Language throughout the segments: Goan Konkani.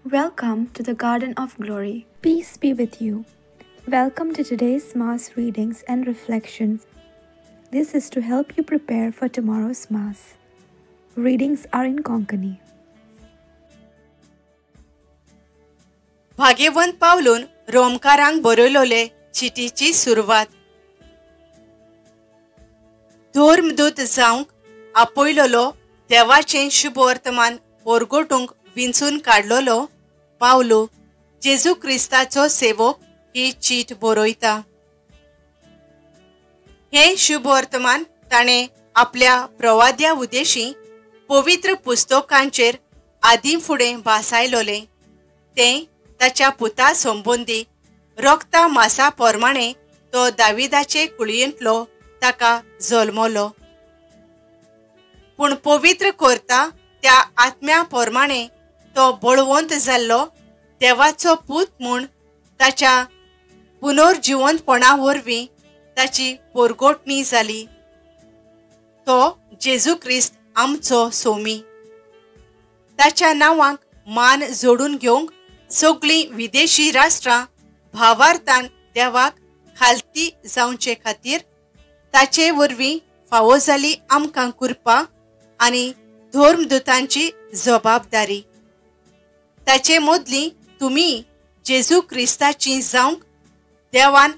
Welcome to the Garden of Glory. Peace be with you. Welcome to today's Mass readings and reflections. This is to help you prepare for tomorrow's Mass. Readings are in Konkani. भाग्यवंत पावलून रोमकारांक बरयलोले चिटीची सुरवात. धर्मदूत जावंक आपयलोलो देवाचें शुभवर्तमान परगटूंक विंचून काडलोलो पावलू जेजू क्रिस्ताचो सेवक ही चीट बरयता. हें शुभवर्तमान ताणें आपल्या प्रवाद्या उद्देशी पवित्र पुस्तकांचेर आदीं फुडें भासायलोलें. तें ताच्या पुता संबंदी रक्ता मासा प्रमाणे तो दाविदाचे कुळयेंतलो ताका जल्मलो, पूण पवित्र करता त्या आत्म्या प्रमाणे तो बळवंत जाल्लो देवाचो पूत म्हूण ताच्या पुनर्जिवंतपणा वरवीं ताची परगटणी जाली. तो जेजू क्रिस्त आमचो सोमी. ताच्या नांवाक मान जोडून घेवंक सगळीं विदेशी राष्ट्रां भावार्थान देवाक खालती जावचे खातीर ताचे वरवीं फावो जाली आमकां कृपा आनी धर्मदूतांची जबाबदारी. ताचे मदली तुमी जेजू क्रिस्ताची जावंक देवान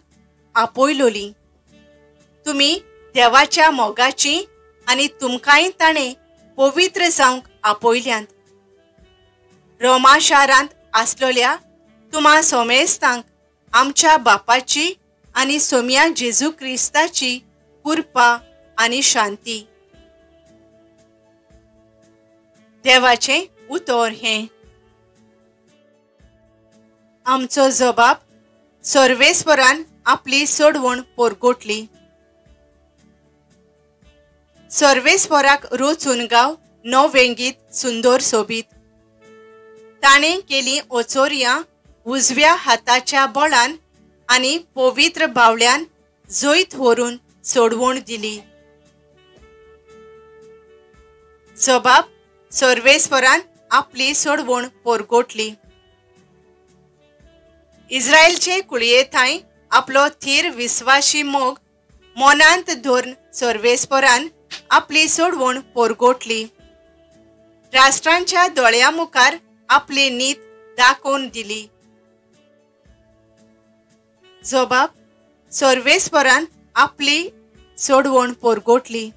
आपयलोली. तुमी देवाच्या मोगाची आनी तुमकांय ताणें पवित्र जावंक आपयल्यांत. रोमा शारांत आसलोल्या तुमा सोमेस्तांक आमच्या बापाची आनी सोम्या जेजू क्रिस्ताची कृपा आनी शांती. देवाचें उतर हें. आमचो जबाब सर्वेस्वरान आपली सोडवण परगटली. सर्वेस्वराक रोचून गांव नवेंगीत सुंदर सोबीत. ताणें केली ओचोरयां उजव्या हाताच्या बळान आनी पवित्र बावल्यान जैत व्हरून सोडवण दिली. जबाब सर्वेस्वरान आपली सोडवण परगटली. इस्रायलचे कुळये थांय आपलो थीर विस्वाशी मोग मनांत धरून सर्वेस्वरान आपली सोडवण परगटली. राष्ट्रांच्या दोळ्या मुखार आपली नीत दाखोवन दिली. जबाब सर्वेस्वरान आपली सोडवण परगटली.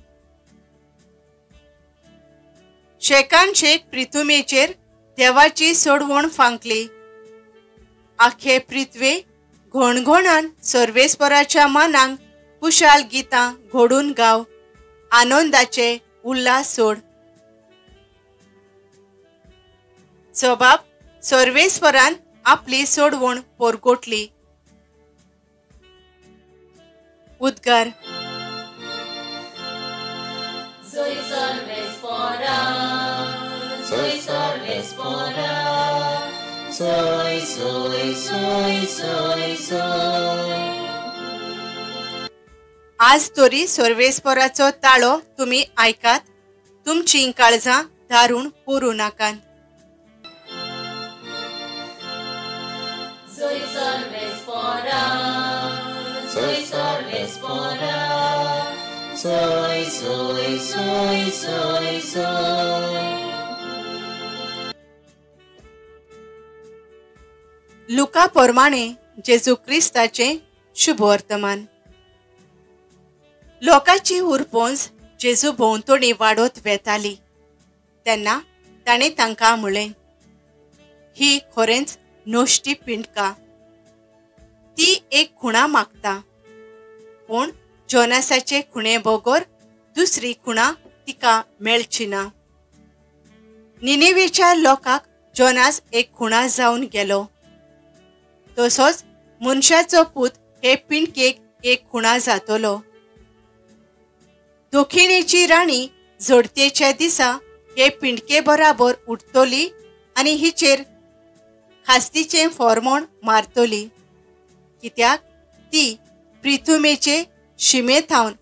शेकान शेक प्रिथुमेचेर देवाची सोडवण फांकली. आखे पृथ्वे घणघणान सर्वेस्वराच्या मानांक कुशाल गितां घडून गाव, आनंदाचे उल्हास सोड. जबाब सर्वेस्वरान आपली सोडवण परगटली. उद्गार. Soy, soy, soy, soy, soy. आज तरी सर्वेस्वराचो ताळो तुमी आयकात, तुमची काळजां धारून पुरू नाकात. Soy सर्वेस्वरा, soy सर्वेस्वरा, soy, soy, soy, soy, soy. लुका प्रमाणे जेजू क्रिस्ताचें शुभवर्तमान. लोकांची उरपोंज जेजू भोंवतणी वाडत वेताली तेन्ना ताणें तांकां म्हळें, ही खरेंच नश्टी पिंडका. ती एक खुणा मागता, पूण जोनासाचे खुणे बगर दुसरी खुणा तिका मेळची ना. निनेवेच्या लोकांक जोनास एक खुणा जावन गेलो, तसोच मनशाचो पूत हे पिंडकेक एक खुणा जातलो. दक्षिणेची राणी जोडतेच्या दिसा हे पिंडके बराबर उठतली आनी हिचेर खास्तीचें फॉर्मोण मारतली, कित्याक ती प्रिथुमेचे शिमे थावन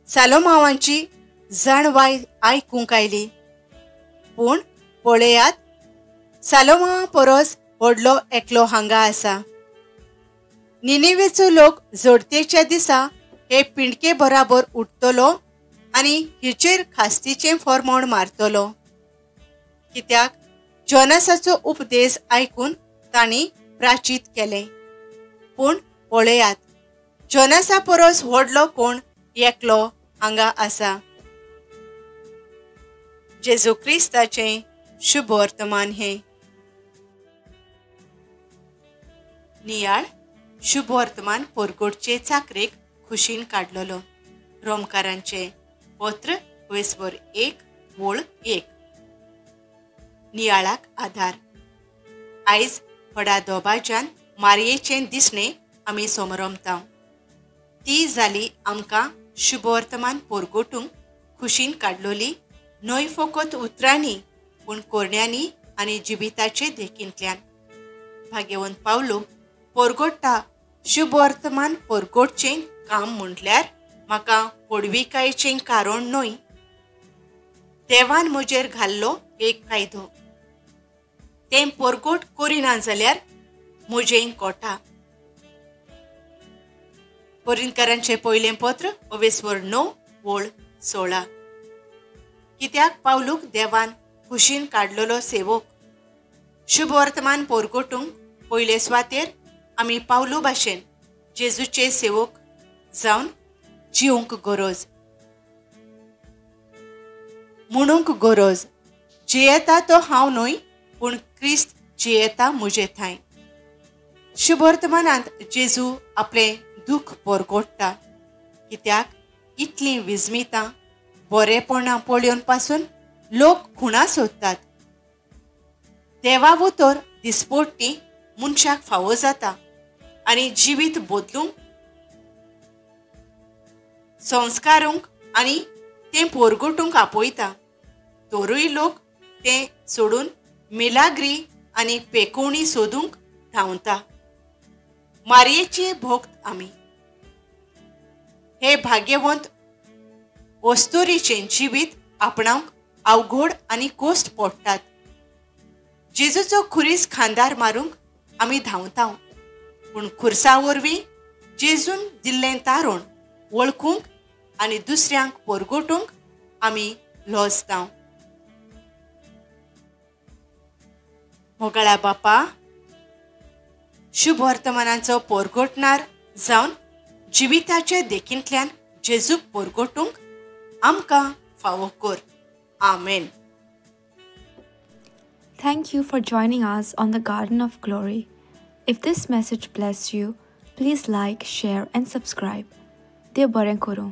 सालोमावांची जाणवाय आयकूंक आयली. पूण पळयात, सालोमा परस व्हडलो एकलो हांगा आसा. निनिवेचो लोक जोडतेच्या दिसा हे पिंडके बराबर उठतलो आनी हिचेर खास्तीचें फॉर्मोण मारतलो, कित्याक जोनासाचो उपदेश आयकून तांणी प्राचीत केलें. पूण पळयात, जोनासा परस व्हडलो कोण एकलो हांगा आसा. जेजू क्रिस्ताचें शुभ वर्तमान हें. नियाळ शुभ वर्तमान पोरगोडचे चाकरेक खुशीन काडलेलो. रोमकारांचें पत्र वेसवर 1:1. नियाळाक आधार. आयज व्हडा दोबाज्यान मारयेचें दिसणें आमी समरमता. ती जाली आमकां शुभ वर्तमान पोरगोटूंक खुशीन काडलोली, न्हय फकत उतरांनी पूण कोरण्यांनी आनी जिविताचे देखींतल्यान. भाग्यवंत पावलो पोरगोट्टा शुभ वर्तमान पोरगोटचें काम म्हटल्यार म्हाका व्हडविकायेचें कारण न्हय. देवान म्हजेर घाल्लो एक कायदो, तें पोरगोट करिना जाल्यार म्हजें कोटा. कोरिंतकारांचें पयलें पत्र 9:16. कित्याक पावलूक देवान खुशीन काडलेलो सेवक. शुभ वर्तमान पोरगोटूंक पयले सुवातेर आमी पावलू भाशेन जेजूचे सेवक जावन जिवंक गरज, म्हणूंक गरज, जियेता तो हांव न्हय पूण क्रिस्त जियेता म्हजे थांय. शुभ वर्तमानांत जेजू आपलें दुःख पोरगोट्टा, कित्याक इतलीं विजमितां बरेपणां पळोवन पासून लोक खुणा सोदतात. देवा उतर दिसपट्टी मनशाक फावो जाता आनी जिवीत बदलूंक, संस्कारूंक आनी तें पोरगोटूंक आपयता. तरूय लोक तें सोडून मिलाग्री आनी पेकोवणी सोदूंक धांवता. मारयेचे भक्त आमी हे भाग्यवंत वस्तुरीचें जिवीत आपणावंक अवघड आनी कोश्ट पडटात. जेजूचो खुरीस खांदार मारूंक आमी धांवता, पूण खुर्सा वरवीं जेजून दिल्लें तारण वळखूंक आनी दुसऱ्यांक पोरगोटूंक आमी लजता. मोगाळा बापा, शुभ वर्तमानाचो पोरगोटणार जावन जिविताचे देखींतल्यान जेजूक पोरगोटूंक आमकां फावो कर. आमेन. Thank you for joining us on the Garden of Glory. If this message blessed you, please like, share and subscribe. देव बरें करूं.